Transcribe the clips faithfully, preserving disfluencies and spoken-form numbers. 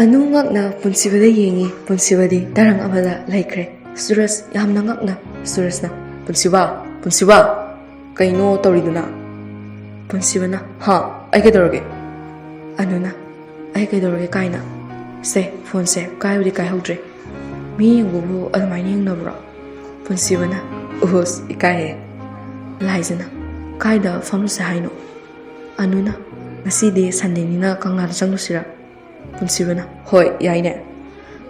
ꯑꯅꯨ ꯉꯛꯅ ꯄꯨꯟꯁꯤꯕꯗ ꯌꯦꯡꯉꯤ꯫ ꯄꯨꯟꯁꯤꯕꯗꯤ ꯇꯔꯪ ꯑꯃꯗ ꯂꯩꯈ꯭ꯔꯦ꯫ ꯁꯨꯔꯖ ꯌꯥꯝꯅ ꯉꯛꯅ ꯁꯨꯔꯖꯅ, "ꯄꯨꯟꯁꯤꯕ, ꯄꯨꯟꯁꯤꯕ, ꯀꯩꯅꯣ ꯇꯧꯔꯤꯗꯨꯅ?" ꯄꯨꯟꯁꯤꯕꯅ, "ꯍꯥ? ꯑꯩ ꯀꯩꯗꯧꯔꯒꯦ?" ꯑꯅꯨꯅ, "ꯑꯩ ꯀꯩꯗꯧꯔꯒꯦ ꯀꯥꯏꯅ? ꯁꯦ, ꯐꯣꯟꯁꯦ ꯀꯥꯏꯕꯨꯗꯤ ꯀꯥꯏꯍꯧꯗ꯭ꯔꯦ꯫ ꯃꯤ ꯌꯦꯡꯕꯕꯨ ꯑꯗꯨꯃꯥꯏꯅ ꯌꯦꯡꯅꯕ꯭ꯔꯣ?" ꯄꯨꯟꯁꯤꯕꯅ, "ꯎꯍꯨꯁ, ꯏꯀꯥꯏꯌꯦ꯫" ꯂꯥꯏꯖꯅ, "ꯀꯥꯏꯗ ꯐꯝꯂꯨꯁꯦ ꯍꯥꯏꯅꯣ?" ꯑꯅꯨꯅ, "ꯉꯁꯤꯗꯤ ꯁꯟꯗꯦꯅꯤꯅ ꯀꯪꯂꯥꯗ ꯆꯪꯂꯨꯁꯤꯔꯥ?" ꯄꯨꯟꯁꯤꯕꯅ, "ꯍꯣꯏ, ꯌꯥꯏꯅꯦ꯫"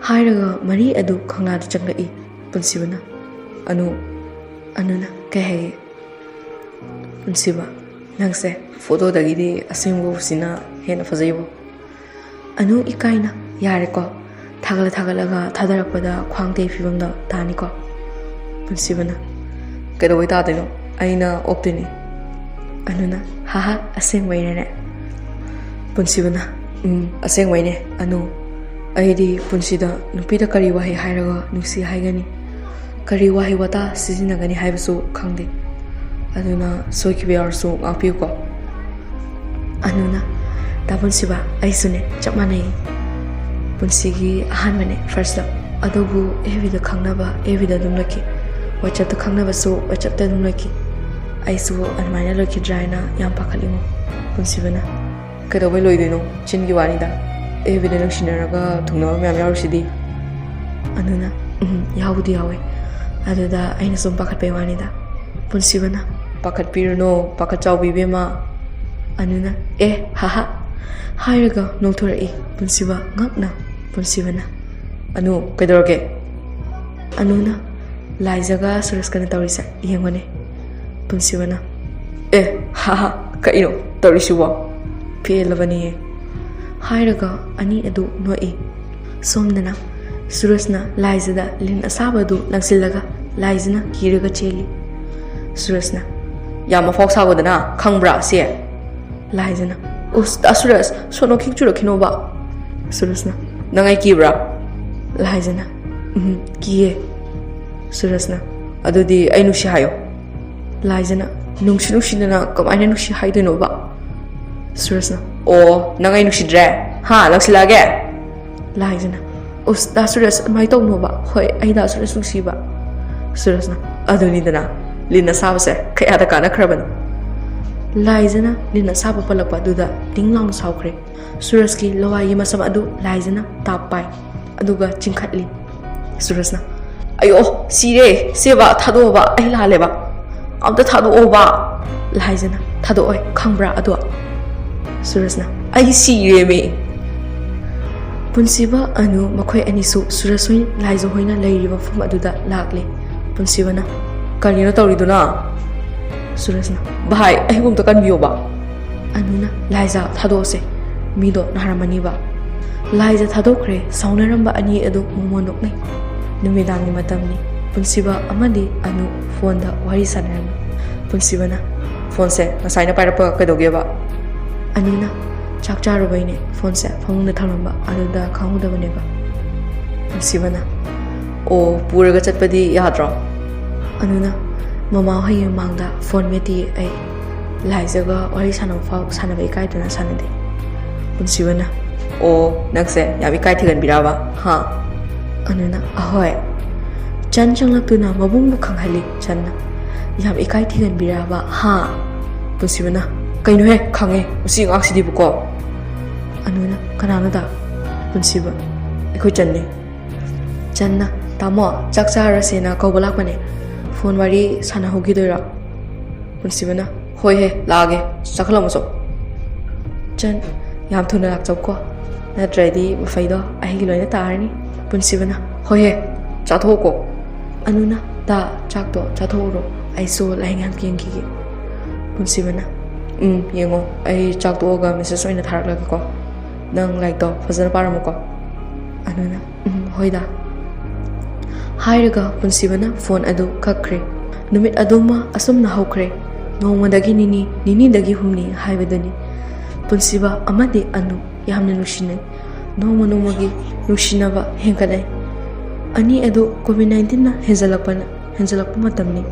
ꯍꯥꯏꯔꯒ ꯃꯔꯤ ꯑꯗꯨ ꯀꯪꯂꯥꯗ ꯆꯪꯂꯛꯏ꯫ ꯄꯨꯟꯁꯤꯕꯅ, "ꯑꯅꯨ꯫" ꯑꯅꯨꯅ, "ꯀꯩ ꯍꯥꯏꯒꯦ?" ꯄꯨꯟꯁꯤꯕ, "ꯅꯪꯁꯦ ꯐꯣꯇꯣꯗꯒꯤꯗꯤ ꯑꯁꯦꯡꯕ ꯎꯕꯁꯤꯅ ꯍꯦꯟꯅ ꯐꯖꯩꯕꯣ꯫" ꯑꯅꯨ ꯏꯀꯥꯏꯅ, "ꯌꯥꯔꯦꯀꯣ, ꯊꯥꯒꯠꯂ ꯊꯥꯒꯠꯂꯒ ꯊꯥꯗꯔꯛꯄꯗ ꯈ꯭ꯋꯥꯡ ꯇꯩ ꯐꯤꯕꯝꯗ ꯇꯥꯅꯤꯀꯣ꯫" ꯄꯨꯟꯁꯤꯕꯅ, "ꯀꯩꯗꯧꯕꯩ ꯇꯥꯗꯣꯏꯅꯣ? ꯑꯩꯅ ꯑꯣꯛꯇꯣꯏꯅꯦ꯫" ꯑꯅꯨꯅ, "ꯍꯥꯍꯥ, ꯑꯁꯦꯡꯕꯩꯅꯦꯅꯦ?" ꯄꯨꯟꯁꯤꯕꯅ, "ꯎꯝ, ꯑꯁꯦꯡꯕꯩꯅꯦ꯫ ꯑꯅꯨ, ꯑꯩꯗꯤ ꯄꯨꯟꯁꯤꯗ ꯅꯨꯄꯤꯗ ꯀꯔꯤ ꯋꯥꯍꯩ ꯍꯥꯏꯔꯒ ꯅꯨꯡꯁꯤ ꯍꯥꯏꯒꯅꯤ, ꯀꯔꯤ ꯋꯥꯍꯩ ꯋꯥꯇꯥ ꯁꯤꯖꯤꯟꯅꯒꯅꯤ ꯍꯥꯏꯕꯁꯨ ꯈꯪꯗꯦ꯫ ꯑꯗꯨꯅ ꯁꯣꯏꯈꯤꯕ ꯌꯥꯎꯔꯁꯨ ꯉꯥꯛꯄꯤꯌꯨꯀꯣ꯫" ꯑꯅꯨꯅ, "ꯇꯥ ꯄꯨꯟꯁꯤꯕ, ꯑꯩꯁꯨꯅꯦ, ꯆꯞ ꯃꯥꯟꯅꯩ꯫ ꯄꯨꯟꯁꯤꯒꯤ ꯑꯍꯥꯟꯕꯅꯦ, first love꯫ ꯑꯗꯨꯕꯨ ꯑꯦꯐ ꯕꯤꯗ ꯈꯪꯅꯕ, ꯑꯦꯐ ꯕꯤꯗ ꯑꯗꯨꯝ ꯂꯣꯏꯈꯤ꯫ WhatsAppꯇ ꯈꯪꯅꯕꯁꯨ WhatsAppꯇ ꯑꯗꯨꯝ ꯂꯣꯏꯈꯤ꯫ ꯑꯩꯁꯨ ꯑꯗꯨꯃꯥꯏꯅ ꯂꯣꯏꯈꯤꯗ꯭ꯔꯥ ꯍꯥꯏꯅ ꯌꯥꯝ ꯄꯥꯈꯠꯂꯤꯉꯣ꯫" ꯄꯨꯟꯁꯤꯕꯅ, "ꯀꯩꯗꯧꯕꯩ ꯂꯣꯏꯗꯣꯏꯅꯣ? ꯆꯤꯟꯒꯤ ꯋꯥꯅꯤꯗ꯫ ꯑꯦꯐ ꯕꯤꯗ ꯅꯨꯡꯁꯤꯅꯔꯒ ꯊꯨꯡꯅꯕ ꯃꯌꯥꯝ ꯌꯥꯎꯔꯤꯁꯤꯗꯤ꯫" ꯑꯅꯨꯅ, "ꯎꯝ, ꯌꯥꯎꯕꯨꯗꯤ ꯌꯥꯎꯋꯦ꯫ ꯑꯗꯨꯗ ꯑꯩꯅ ꯁꯨꯝ ꯄꯥꯈꯠꯄꯩ ꯋꯥꯅꯤꯗ꯫" ꯄꯨꯟꯁꯤꯕꯅ, "ꯄꯥꯈꯠꯄꯤꯔꯨꯅꯣ, ꯄꯥꯈꯠ ꯆꯥꯎꯕꯤ ꯏꯕꯦꯝꯃ꯫" ꯑꯅꯨꯅ, "ꯑꯦ, ꯍꯥꯍꯥ꯫" ꯍꯥꯏꯔꯒ ꯅꯣꯛꯊꯣꯔꯛꯏ꯫ ꯄꯨꯟꯁꯤꯕ ꯉꯛꯅ꯫ ꯄꯨꯟꯁꯤꯕꯅ, "ꯑꯅꯨ, ꯀꯩꯗꯧꯔꯒꯦ?" ꯑꯅꯨꯅ, "ꯂꯥꯏꯖꯒ ꯁꯨꯔꯖꯀꯅ ꯇꯧꯔꯤꯁꯦ ꯌꯦꯡꯉꯨꯅꯦ꯫" ꯄꯨꯟꯁꯤꯕꯅ, "ꯑꯦ, ꯍꯥꯍꯥ, ꯀꯩꯅꯣ ꯇꯧꯔꯤꯁꯤꯕꯣ? ꯄꯦꯜꯂꯕꯅꯤꯌꯦ꯫" ꯍꯥꯏꯔꯒ ꯑꯅꯤ ꯑꯗꯨ ꯅꯣꯛꯏ꯫ ꯁꯣꯝꯗꯅ ꯁꯨꯔꯖꯅ ꯂꯥꯏꯖꯗ ꯂꯤꯟ ꯑꯁꯥꯕꯗꯨ ꯂꯪꯁꯤꯜꯂꯒ ꯂꯥꯏꯖꯅ ꯀꯤꯔꯒ ꯆꯦꯜꯂꯤ꯫ ꯁꯨꯔꯖꯅ, "ꯌꯥꯝ ꯑꯐꯥꯎ ꯁꯥꯒꯗꯅ, ꯈꯪꯕ꯭ꯔꯥ ꯁꯦ?" ꯂꯥꯏꯖꯅ, "ꯎꯁ, ꯇꯥ ꯁꯨꯔꯖ, ꯁꯣꯅꯣ ꯈꯤꯛ ꯆꯨꯔꯛꯈꯤꯅꯣꯕ꯫" ꯁꯨꯔꯖꯅ, "ꯅꯪ ꯑꯩ ꯀꯤꯕ꯭ꯔꯥ?" ꯂꯥꯏꯖꯅ, "ꯎꯝ, ꯀꯤꯌꯦ꯫" ꯁꯨꯔꯖꯅ, "ꯑꯗꯨꯗꯤ ꯑꯩ ꯅꯨꯡꯁꯤ ꯍꯥꯏꯌꯣ꯫" ꯂꯥꯏꯖꯅ, "ꯅꯨꯡꯁꯤ ꯅꯨꯡꯁꯤꯗꯅ ꯀꯃꯥꯏꯅ ꯅꯨꯡꯁꯤ ꯍꯥꯏꯗꯣꯏꯅꯣꯕ?" ꯁꯨꯔꯖꯅ, "ꯑꯣ, ꯅꯪ ꯑꯩ ꯅꯨꯡꯁꯤꯗ꯭ꯔꯦ? ꯍꯥ, ꯂꯪꯁꯤꯜꯂꯛꯑꯒꯦ?" ꯂꯥꯏꯖꯅ, "ꯎꯁ, ꯗꯥ ꯁꯨꯔꯖ, ꯑꯗꯨꯃꯥꯏꯅ ꯇꯧꯅꯣꯕ꯫ ꯍꯣꯏ, ꯑꯩ ꯗꯥ ꯁꯨꯔꯖ ꯅꯨꯡꯁꯤꯕ꯫" ꯁꯨꯔꯖꯅ, "ꯑꯗꯨꯅꯤꯗꯅ, ꯂꯤꯟꯅ ꯁꯥꯕꯁꯦ ꯀꯌꯥꯗ ꯀꯥꯟꯅꯈ꯭ꯔꯕꯅꯣ?" ꯂꯥꯏꯖꯅ ꯂꯤꯟꯅ ꯁꯥꯕ ꯄꯜꯂꯛꯄ ꯑꯗꯨꯗ ꯇꯤꯡ ꯂꯥꯎꯅ ꯁꯥꯎꯈ꯭ꯔꯦ꯫ ꯁꯨꯔꯖꯀꯤ ꯂꯋꯥꯏꯒꯤ ꯃꯁꯝ ꯑꯗꯨ ꯂꯥꯏꯖꯅ ꯇꯥꯞ ꯄꯥꯏ, ꯑꯗꯨꯒ ꯆꯤꯡꯈꯠꯂꯤ꯫ ꯁꯨꯔꯖꯅ, "ꯑꯌꯣ, ꯁꯤꯔꯦ꯫ ꯁꯦꯕꯥ, ꯊꯥꯗꯣꯛꯑꯣꯕ, ꯑꯩ ꯂꯥꯜꯂꯦꯕ꯫ ꯑꯝꯇ ꯊꯥꯗꯣꯛꯑꯣꯕ꯫" ꯂꯥꯏꯖꯅ, "ꯊꯥꯗꯣꯛꯑꯣꯏ, ꯈꯪꯕ꯭ꯔꯥ ꯑꯗꯣ?" ꯁꯨꯔꯖꯅ, "ꯑꯩ ꯁꯤꯔꯦꯃꯤ꯫" ꯄꯨꯟꯁꯤꯕ, ꯑꯅꯨ ꯃꯈꯣꯏ ꯑꯅꯤꯁꯨ ꯁꯨꯔꯖ ꯍꯣꯏ, ꯂꯥꯏꯖ ꯍꯣꯏꯅ ꯂꯩꯔꯤꯕ ꯃꯐꯝ ꯑꯗꯨꯗ ꯂꯥꯛꯂꯦ꯫ ꯄꯨꯟꯁꯤꯕꯅ, "ꯀꯔꯤꯅꯣ ꯇꯧꯔꯤꯗꯨꯅ?" ꯁꯨꯔꯖꯅ, "ꯚꯥꯏ, ꯑꯩꯕꯨ ꯑꯝꯇ ꯀꯟꯕꯤꯌꯣꯕ꯫" ꯑꯅꯨꯅ, "ꯂꯥꯏꯖ, ꯊꯥꯗꯣꯛꯑꯁꯦ, ꯃꯤꯗꯣ ꯅꯥꯔꯝꯃꯅꯤꯕ꯫" ꯂꯥꯏꯖ ꯊꯥꯗꯣꯛꯈ꯭ꯔꯦ꯫ ꯁꯥꯎꯅꯔꯝꯕ ꯑꯅꯤ ꯑꯗꯨ ꯃꯣꯃꯣꯟ ꯅꯣꯛꯅꯩ꯫ ꯅꯨꯃꯤꯗꯥꯡꯒꯤ ꯃꯇꯝꯅꯤ꯫ ꯄꯨꯟꯁꯤꯕ ꯑꯃꯗꯤ ꯑꯅꯨ ꯐꯣꯟꯗ ꯋꯥꯔꯤ ꯁꯥꯟꯅꯔꯝꯃꯤ꯫ ꯄꯨꯟꯁꯤꯕꯅ, "ꯐꯣꯟꯁꯦ ꯉꯁꯥꯏꯅ ꯄꯥꯏꯔꯛꯄ ꯀꯩꯗꯧꯒꯦꯕ?" ꯑꯅꯨꯅ, "ꯆꯥꯛ ꯆꯥꯔꯨꯕꯩꯅꯦ, ꯐꯣꯟꯁꯦ ꯐꯃꯨꯡꯗ ꯊꯝꯂꯝꯕ, ꯑꯗꯨꯗ ꯈꯪꯍꯧꯗꯕꯅꯦꯕ꯫" ꯄꯨꯟꯁꯤꯕꯅ, "ꯑꯣ, ꯄꯨꯔꯒ ꯆꯠꯄꯗꯤ ꯌꯥꯗ꯭ꯔꯣ?" ꯑꯅꯨꯅ, "ꯃꯃꯥ ꯍꯣꯏꯒꯤ ꯃꯃꯥꯡꯗ ꯐꯣꯟ ꯃꯦꯠꯇꯤꯌꯦ ꯑꯩ꯫ ꯂꯥꯏꯖꯒ ꯋꯥꯔꯤ ꯁꯥꯟꯅꯕ ꯐꯥꯎ ꯁꯥꯟꯅꯕ ꯏꯀꯥꯏꯗꯅ ꯁꯥꯟꯅꯗꯦ꯫" ꯄꯨꯟꯁꯤꯕꯅ, "ꯑꯣ, ꯅꯪꯁꯦ ꯌꯥꯝ ꯏꯀꯥꯏ ꯊꯤꯒꯟꯕꯤꯔꯕ, ꯍꯥ?" ꯑꯅꯨꯅ, "ꯑꯍꯣꯏ꯫" ꯆꯟ ꯆꯪꯂꯛꯇꯨꯅ ꯃꯕꯨꯡꯕꯨ ꯈꯪꯍꯜꯂꯤ꯫ ꯆꯟꯅ, "ꯌꯥꯝ ꯏꯀꯥꯏ ꯊꯤꯒꯟꯕꯤꯔꯕ, ꯍꯥ?" ꯄꯨꯟꯁꯤꯕꯅ, "ꯀꯩꯅꯣꯍꯦ, ꯈꯪꯉꯦ, ꯃꯁꯤ ꯑꯉꯥꯡꯁꯤꯗꯤꯕꯀꯣ꯫" ꯑꯅꯨꯅ, "ꯀꯅꯥꯅꯣꯗ?" ꯄꯨꯟꯁꯤꯕ, "ꯑꯩꯈꯣꯏ ꯆꯟꯅꯤ꯫" ꯆꯟꯅ, "ꯇꯥꯃꯣ, ꯆꯥꯛ ꯆꯥꯔꯁꯦꯅ ꯀꯧꯕ ꯂꯥꯛꯄꯅꯦ꯫ ꯐꯣꯟ ꯋꯥꯔꯤ ꯁꯥꯟꯅꯍꯧꯈꯤꯗꯣꯏꯔꯣ?" ꯄꯨꯟꯁꯤꯕꯅ, "ꯍꯣꯏꯍꯦ, ꯂꯥꯛꯑꯒꯦ꯫ ꯆꯥꯛꯈꯠꯂꯝꯃꯣ ꯆꯣ꯫" ꯆꯟ, "ꯌꯥꯝ ꯊꯨꯅ ꯂꯥꯛꯆꯧꯀꯣ꯫ ꯅꯠꯇ꯭ꯔꯗꯤ ꯃꯐꯩꯗꯣ ꯑꯩꯒꯤ ꯂꯣꯏꯅ ꯇꯥꯔꯅꯤ꯫" ꯄꯨꯟꯁꯤꯕꯅ, "ꯍꯣꯏꯍꯦ, ꯆꯥꯊꯣꯛꯑꯣꯀꯣ꯫" ꯑꯅꯨꯅ, "ꯗꯥ, ꯆꯥꯛꯇꯣ ꯆꯥꯊꯣꯛꯎꯔꯣ꯫ ꯑꯩꯁꯨ ꯂꯥꯏꯔꯤꯛ ꯉꯥꯏꯍꯥꯛ ꯌꯦꯡꯈꯤꯒꯦ꯫" ꯄꯨꯟꯁꯤꯕꯅ, "ꯎꯝ, ꯌꯦꯡꯉꯣ꯫ ꯑꯩ ꯆꯥꯛ ꯇꯣꯛꯑꯒ ꯃꯦꯁꯦꯖ ꯑꯣꯏꯅ ꯊꯥꯔꯛꯂꯒꯦꯀꯣ꯫ ꯅꯪ ꯂꯥꯏꯔꯤꯛꯇꯣ ꯐꯖꯅ ꯄꯥꯔꯝꯃꯨꯀꯣ꯫" ꯑꯅꯨꯅ, "ꯎꯝ, ꯍꯣꯏꯗ꯫" ꯍꯥꯏꯔꯒ ꯄꯨꯟꯁꯤꯕꯅ ꯐꯣꯟ ꯑꯗꯨ ꯀꯛꯈ꯭ꯔꯦ꯫ ꯅꯨꯃꯤꯠ ꯑꯗꯨꯃ ꯑꯁꯨꯝꯅ ꯍꯧꯈ꯭ꯔꯦ꯫ ꯅꯣꯡꯃꯗꯒꯤ ꯅꯤꯅꯤ, ꯅꯤꯅꯤꯗꯒꯤ ꯍꯨꯝꯅꯤ ꯍꯥꯏꯕꯗꯨꯅꯤ꯫ ꯄꯨꯟꯁꯤꯕ ꯑꯃꯗꯤ ꯑꯅꯨ ꯌꯥꯝꯅ ꯅꯨꯡꯁꯤꯅꯩ꯫ ꯅꯣꯡꯃ ꯅꯣꯡꯃꯒꯤ ꯅꯨꯡꯁꯤꯅꯕ ꯍꯦꯟꯒꯠꯂꯛꯏ꯫ ꯑꯅꯤ ꯑꯗꯨ ꯀꯣꯚꯤꯗ ꯅꯥꯏꯟꯇꯤꯟꯅ ꯍꯦꯟꯖꯜꯂꯛꯄꯅ, ꯍꯦꯟꯖꯜꯂꯛꯄ ꯃꯇꯝꯅꯤ꯫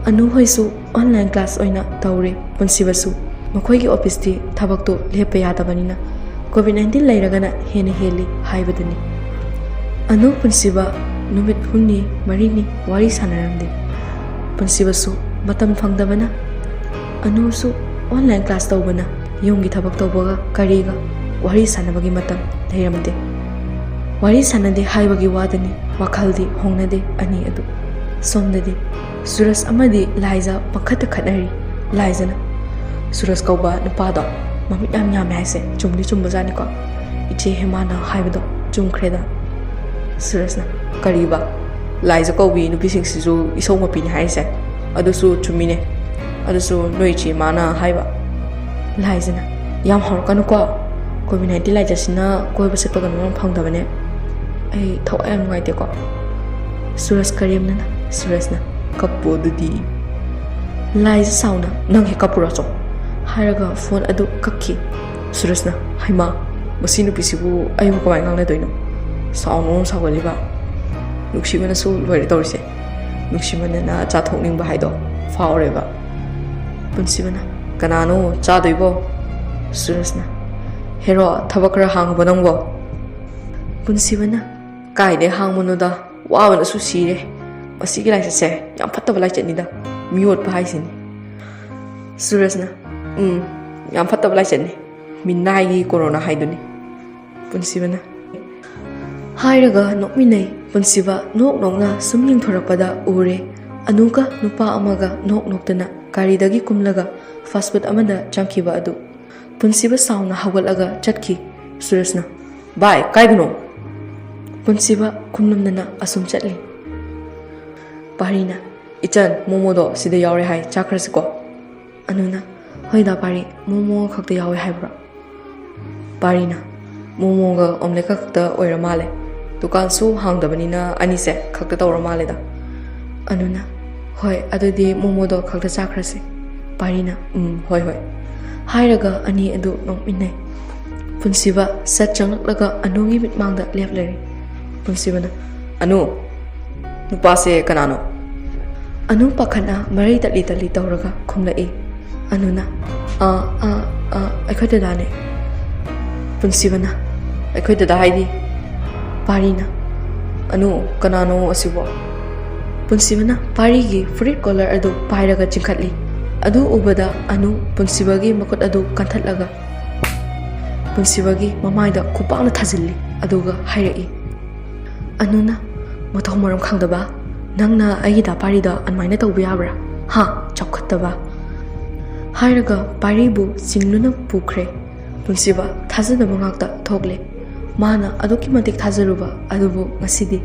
ꯑꯅꯨ ꯍꯣꯏꯁꯨ ꯑꯣꯟꯂꯥꯏꯟ ꯀ꯭ꯂꯥꯁ ꯑꯣꯏꯅ ꯇꯧꯔꯦ꯫ ꯄꯨꯟꯁꯤꯕꯁꯨ ꯃꯈꯣꯏꯒꯤ ꯑꯣꯐꯤꯁꯇꯤ ꯊꯕꯛꯇꯣ ꯂꯦꯞꯄ ꯌꯥꯗꯕꯅꯤꯅ ꯀꯣꯚꯤꯗ ꯅꯥꯏꯟꯇꯤꯟ ꯂꯩꯔꯒꯅ ꯍꯦꯟꯅ ꯍꯦꯜꯂꯤ ꯍꯥꯏꯕꯗꯨꯅꯤ꯫ ꯑꯅꯨ ꯄꯨꯟꯁꯤꯕ ꯅꯨꯃꯤꯠ ꯍꯨꯝꯅꯤ ꯃꯔꯤꯅꯤ ꯋꯥꯔꯤ ꯁꯥꯟꯅꯔꯝꯗꯦ꯫ ꯄꯨꯟꯁꯤꯕꯁꯨ ꯃꯇꯝ ꯐꯪꯗꯕꯅ, ꯑꯅꯨꯁꯨ ꯑꯣꯟꯂꯥꯏꯟ ꯀ꯭ꯂꯥꯁ ꯇꯧꯕꯅ ꯌꯨꯝꯒꯤ ꯊꯕꯛ ꯇꯧꯕꯒ ꯀꯔꯤꯒ ꯋꯥꯔꯤ ꯁꯥꯟꯅꯕꯒꯤ ꯃꯇꯝ ꯂꯩꯔꯝꯗꯦ꯫ ꯋꯥꯔꯤ ꯁꯥꯟꯅꯗꯦ ꯍꯥꯏꯕꯒꯤ ꯋꯥꯗꯅꯤ, ꯋꯥꯈꯜꯗꯤ ꯍꯣꯡꯅꯗꯦ ꯑꯅꯤ ꯑꯗꯨ꯫ ꯁꯣꯝꯗꯗꯤ ꯁꯨꯔꯖ ꯑꯃꯗꯤ ꯂꯥꯏꯖ ꯄꯪꯈꯠꯇ ꯈꯠꯅꯔꯤ꯫ ꯂꯥꯏꯖꯅ, "ꯁꯨꯔꯖ ꯀꯧꯕ ꯅꯨꯄꯥꯗꯣ ꯃꯃꯤꯠ ꯌꯥꯝ ꯌꯥꯝꯃꯦ ꯍꯥꯏꯁꯦ ꯆꯨꯝꯗꯤ ꯆꯨꯝꯕꯖꯥꯠꯅꯤꯀꯣ꯫ ꯏꯆꯦ ꯍꯦꯃꯥꯅ ꯍꯥꯏꯕꯗꯣ ꯆꯨꯝꯈ꯭ꯔꯦꯗ꯫" ꯁꯨꯔꯖꯅ, "ꯀꯔꯤꯕ? ꯂꯥꯏꯖ ꯀꯧꯕꯤ ꯅꯨꯄꯤꯁꯤꯡꯁꯤꯁꯨ ꯏꯁꯧ ꯃꯄꯤꯅꯤ ꯍꯥꯏꯁꯦ? ꯑꯗꯨꯁꯨ ꯆꯨꯝꯃꯤꯅꯦ꯫ ꯑꯗꯨꯁꯨ ꯅꯣꯏ ꯏꯆꯦ ꯃꯥꯅ ꯍꯥꯏꯕ꯫" ꯂꯥꯏꯖꯅ, "ꯌꯥꯝ ꯍꯧꯔꯛꯀꯅꯨꯀꯣ꯫ ꯀꯣꯚꯤꯗ ꯅꯥꯏꯟꯇꯤꯟ ꯂꯥꯏꯆꯠꯁꯤꯅ ꯀꯣꯏꯕ ꯆꯠꯄꯒ ꯃꯔꯣꯝ ꯐꯪꯗꯕꯅꯦ꯫ ꯑꯩ ꯊꯋꯥꯏ ꯌꯥꯝ ꯅꯨꯡꯉꯥꯏꯇꯦꯀꯣ꯫" ꯁꯨꯔꯖ ꯀꯔꯦꯝꯅꯅ, ꯁꯨꯔꯖꯅ, "ꯀꯞꯄꯣ ꯑꯗꯨꯗꯤ꯫" ꯂꯥꯏꯖ ꯁꯥꯎꯅ, "ꯅꯪ ꯍꯦꯛ ꯀꯞꯄꯨꯔꯣ ꯆꯣ," ꯍꯥꯏꯔꯒ ꯐꯣꯟ ꯑꯗꯨ ꯀꯛꯈꯤ꯫ ꯁꯨꯔꯖꯅ, "ꯍꯩꯃꯥ, ꯃꯁꯤ ꯅꯨꯄꯤꯁꯤꯕꯨ ꯑꯩꯕꯨ ꯀꯃꯥꯏꯅ ꯉꯥꯡꯅꯗꯣꯏꯅꯣ? ꯁꯥꯎꯅꯨ ꯁꯥꯎꯒꯜꯂꯤꯕ꯫ ꯅꯨꯡꯁꯤꯕꯅꯁꯨ ꯂꯣꯏꯔꯦ ꯇꯧꯔꯤꯁꯦ꯫ ꯅꯨꯡꯁꯤꯃꯟꯗꯅ ꯆꯥꯊꯣꯛꯅꯤꯡꯕ ꯍꯥꯏꯗꯣ ꯐꯥꯎꯔꯦꯕ꯫" ꯄꯨꯟꯁꯤꯕꯅ, "ꯀꯅꯥꯅꯣ ꯆꯥꯗꯣꯏꯕꯣ?" ꯁꯨꯔꯖꯅ, "ꯍꯦꯔꯣ, ꯊꯕꯛ ꯈꯔ ꯍꯥꯡꯉꯕꯣ ꯅꯪꯕꯣ?" ꯄꯨꯟꯁꯤꯕꯅ, "ꯀꯥꯏꯗꯩ ꯍꯥꯡꯕꯅꯣꯗ, ꯋꯥꯕꯅꯁꯨ ꯁꯤꯔꯦ꯫ ꯃꯁꯤꯒꯤ ꯂꯥꯏꯆꯠꯁꯦ ꯌꯥꯝ ꯐꯠꯇꯕ ꯂꯥꯏꯆꯠꯅꯤꯗ, ꯃꯤ ꯑꯣꯠꯄ ꯍꯥꯏꯁꯤꯅꯤ꯫" ꯁꯨꯔꯖꯅ, "ꯎꯝ, ꯌꯥꯝ ꯐꯠꯇꯕ ꯂꯥꯏꯆꯠꯅꯤ, ꯃꯤꯅꯥꯏꯒꯤ ꯀꯣꯔꯣꯅꯥ ꯍꯥꯏꯗꯨꯅꯤ꯫" ꯄꯨꯟꯁꯤꯕꯅ ꯍꯥꯏꯔꯒ ꯅꯣꯛꯃꯤꯟꯅꯩ꯫ ꯄꯨꯟꯁꯤꯕ ꯅꯣꯛ ꯅꯣꯛꯅ ꯁꯨꯝ ꯌꯦꯡꯊꯣꯔꯛꯄꯗ ꯎꯔꯦ, ꯑꯅꯨꯒ ꯅꯨꯄꯥ ꯑꯃꯒ ꯅꯣꯛ ꯅꯣꯛꯇꯅ ꯒꯥꯔꯤꯗꯒꯤ ꯀꯨꯝꯂꯒ ꯐꯥꯁ ꯐꯨꯗ ꯑꯃꯗ ꯆꯪꯈꯤꯕ ꯑꯗꯨ꯫ ꯄꯨꯟꯁꯤꯕ ꯁꯥꯎꯅ ꯍꯧꯒꯠꯂꯒ ꯆꯠꯈꯤ꯫ ꯁꯨꯔꯖꯅ, "ꯚꯥꯏ, ꯀꯥꯏꯗꯅꯣ?" ꯄꯨꯟꯁꯤꯕ ꯈꯨꯝꯂꯝꯗꯅ ꯑꯁꯨꯝ ꯆꯠꯂꯤ꯫ ꯄꯥꯔꯤꯅ, "ꯏꯆꯟ, ꯃꯣꯃꯣꯗꯣ ꯁꯤꯗ ꯌꯥꯎꯔꯦ ꯍꯥꯏ, ꯆꯥꯈ꯭ꯔꯁꯤꯀꯣ?" ꯑꯅꯨꯅ, "ꯍꯣꯏꯗ ꯄꯥꯔꯤ, ꯃꯣꯃꯣ ꯈꯛꯇ ꯌꯥꯎꯋꯦ ꯍꯥꯏꯕ꯭ꯔꯣ?" ꯄꯥꯔꯤꯅ, "ꯃꯣꯃꯣꯒ ꯑꯣꯝꯂꯦꯠꯀ ꯈꯛꯇ ꯑꯣꯏꯔ ꯃꯥꯜꯂꯦ, ꯗꯨꯀꯥꯟꯁꯨ ꯍꯥꯡꯗꯕꯅꯤꯅ ꯑꯅꯤꯁꯦ ꯈꯛꯇ ꯇꯧꯔ ꯃꯥꯜꯂꯦꯗ꯫" ꯑꯅꯨꯅ, "ꯍꯣꯏ, ꯑꯗꯨꯗꯤ ꯃꯣꯃꯣꯗꯣ ꯈꯛꯇ ꯆꯥꯈ꯭ꯔꯁꯤ꯫" ꯄꯥꯔꯤꯅ, "ꯎꯝ, ꯍꯣꯏ, ꯍꯣꯏ" ꯍꯥꯏꯔꯒ ꯑꯅꯤ ꯑꯗꯨ ꯅꯣꯛꯃꯤꯟꯅꯩ꯫ ꯄꯨꯟꯁꯤꯕ ꯁꯠ ꯆꯪꯂꯛꯂꯒ ꯑꯅꯨꯒꯤ ꯃꯤꯠꯃꯥꯡꯗ ꯂꯦꯞꯂꯔꯤ꯫ ꯄꯨꯟꯁꯤꯕꯅ, "ꯑꯅꯨ, ꯅꯨꯄꯥꯁꯦ ꯀꯅꯥꯅꯣ?" ꯑꯅꯨ ꯄꯥꯈꯠꯅ ꯃꯔꯩ ꯇꯠꯂꯤ ꯇꯠꯂꯤ ꯇꯧꯔꯒ ꯈꯨꯝꯂꯛꯏ꯫ ꯑꯅꯨꯅ, "ꯑꯥ, ꯑꯥ, ꯑꯥ, ꯑꯩꯈꯣꯏ ꯗꯗꯥꯅꯦ꯫" ꯄꯨꯟꯁꯤꯕꯅ, "ꯑꯩꯈꯣꯏ ꯗꯗꯥ ꯍꯥꯏꯗꯤ?" ꯄꯥꯔꯤꯅ, "ꯑꯅꯨ, ꯀꯅꯥꯅꯣ ꯑꯁꯤꯕꯣ?" ꯄꯨꯟꯁꯤꯕꯅ ꯄꯥꯔꯤꯒꯤ ꯐꯨꯔꯤꯠ ꯀꯣꯂꯔ ꯑꯗꯨ ꯄꯥꯏꯔꯒ ꯆꯤꯡꯈꯠꯂꯤ꯫ ꯑꯗꯨ ꯎꯕꯗ ꯑꯅꯨ ꯄꯨꯟꯁꯤꯕꯒꯤ ꯃꯈꯨꯠ ꯑꯗꯨ ꯀꯟꯊꯠꯂꯒ ꯄꯨꯟꯁꯤꯕꯒꯤ ꯃꯃꯥꯏꯗ ꯈꯨꯄꯥꯛꯅ ꯊꯥꯖꯤꯜꯂꯤ꯫ ꯑꯗꯨꯒ ꯍꯥꯏꯔꯛꯏ, "ꯑꯅꯨꯅ ꯃꯊꯧ ꯃꯔꯝ ꯈꯪꯗꯕ, ꯅꯪꯅ ꯑꯩꯒꯤ ꯗꯥ ꯄꯥꯔꯤꯗ ꯑꯗꯨꯃꯥꯏꯅ ꯇꯧꯕ ꯌꯥꯕ꯭ꯔꯥ? ꯍꯥ, ꯆꯥꯎꯈꯠꯇꯕ!" ꯍꯥꯏꯔꯒ ꯄꯥꯔꯤꯕꯨ ꯆꯤꯡꯗꯨꯅ ꯄꯨꯈ꯭ꯔꯦ꯫ ꯄꯨꯟꯁꯤꯕ ꯊꯥꯖꯗꯕ ꯉꯥꯛꯇ ꯊꯣꯛꯂꯦ꯫ ꯃꯥꯅ ꯑꯗꯨꯛꯀꯤ ꯃꯇꯤꯛ ꯊꯥꯖꯔꯨꯕ ꯑꯗꯨꯕꯨ ꯉꯁꯤꯗꯤ